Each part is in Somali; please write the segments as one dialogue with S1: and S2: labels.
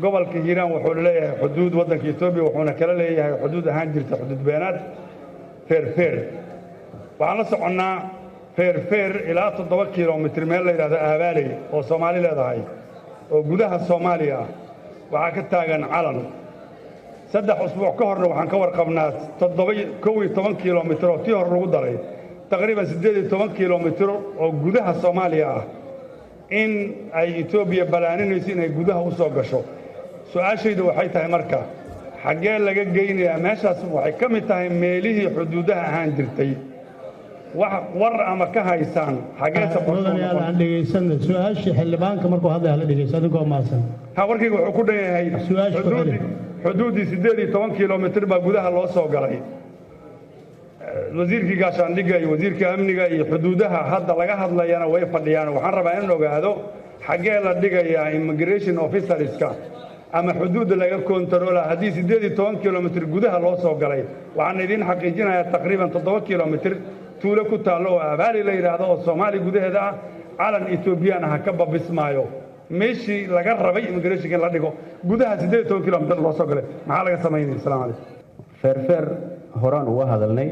S1: Gobolka Hiiraan wuxuu leeyahay xuduud waddanka Etoobiya, wuxuuna kala leeyahay xuduud ahaan jirta xuduud beenaad Feerfeer. Waxaan la soconnaa Feerfeer ilaa 7 kilomitir meel la yidhahdo Aabaaley oo Soomaali leedahay oo gudaha Soomaaliya ah waxaa ka taagan calan. 3 usbuuc ka horna waxaan ka warqabnaa 11 kilomitir oo tii hore lagu daray, taqriiban 18 kilomitir oo gudaha Soomaaliya ah in ay Etoobiya balaaninayso inay gudaha u soo gasho. Su-aashaydu waxay tahay marka, xaggee laga geynayaa meeshaas? Waxay ka mid tahay meelihii xuduudaha ahaan jirtay. Wax war ama ka haysaan xaggeese?
S2: Mudanayaal, aan dhegaysana su-aashii xildhibaanka. Markuu hadlay hala dhegeyso, adigoo mahadsan.
S1: Ha, warkayga wuxuu ku dhan yahay
S2: Su-aasha ku celi.
S1: Xuduuddii 18 kilomitir baa gudaha loo soo galay. Wasiirkii gaashaandhigga iyo wasiirka amniga iyo xuduudaha hadda laga hadlayana way fadhiyaan. Waxaan rabaa inaan ogaado xaggee la dhigayaa immigration officerska ama xuduudda laga kontarola haddii 18 kilomitir gudaha loo soo galay. Waxaan idiin xaqiijinayaa taqriiban 7 kilomitir tuulo ku taallo oo Abaali la yidhaahdo oo Soomaaliya gudaheeda ah calan Etoobiyaan ah ka babismaayo. Meeshii laga rabay immigrationka in la dhigo gudaha 18 kilomitir loo soo galay, maxaa laga samaynaya? Asalaamu calaykum.
S3: Feerfeer horaan uga hadalnay.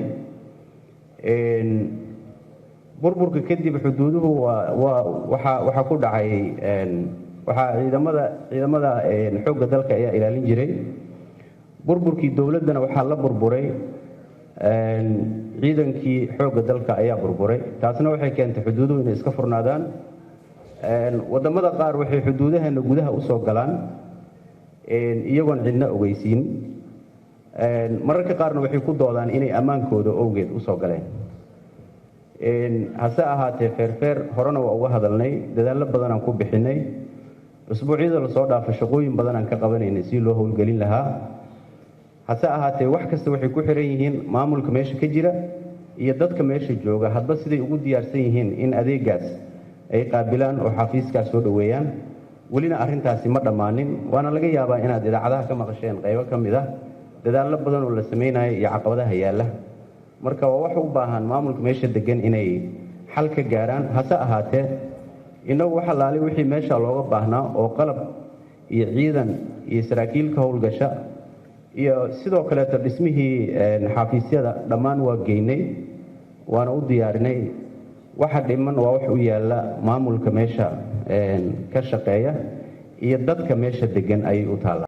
S3: Burburka kadib xuduuduhu waa waxaa ku dhacay waxaa ciidamada xoogga dalka ayaa ilaalin jiray. Burburkii dowladdana waxaa la burburay ciidankii xoogga dalka ayaa burburay. Taasna waxay keentay xuduuduhu inay iska furnaadaan. Waddamada qaar waxay xuduudaheena gudaha usoo galaan iyagoon cidna ogeysiin. Mararka qaarna waxay ku doodaan inay ammaankooda owgeed usoo galeen. Hase ahaatee, Feerfeer horena waa uga hadalnay, dadaallo badanaan ku bixinay. Usbuucyada lasoo dhaafo shaqooyin badanaan ka qabanaynay si loo howlgelin lahaa. Hase ahaatee, wax kasta waxay ku xiran yihiin maamulka meesha ka jira iyo dadka meesha jooga, hadba siday ugu diyaarsan yihiin in adeegaas ay qaabilaan oo xafiiskaas soo dhoweeyaan. Welina arrintaasi ma dhammaanin, waana laga yaabaa inaad idaacadaha ka maqasheen qaybo ka mid ah dadaallo badan oo la samaynayo iyo caqabadaha yaalla. Marka waa wax u baahan maamulka meesha degan inay xal ka gaaraan. Hase ahaatee, innagu wax allaali wixii meesha looga baahnaa oo qalab iyo ciidan iyo saraakiil ka howlgasha iyo sidoo kaleeto dhismihii xafiisyada dhammaan waa geynay, waana u diyaarinay. Waxa dhiman waa wax u yaalla maamulka meesha ka shaqeeya iyo dadka meesha degan ayay u taallaa.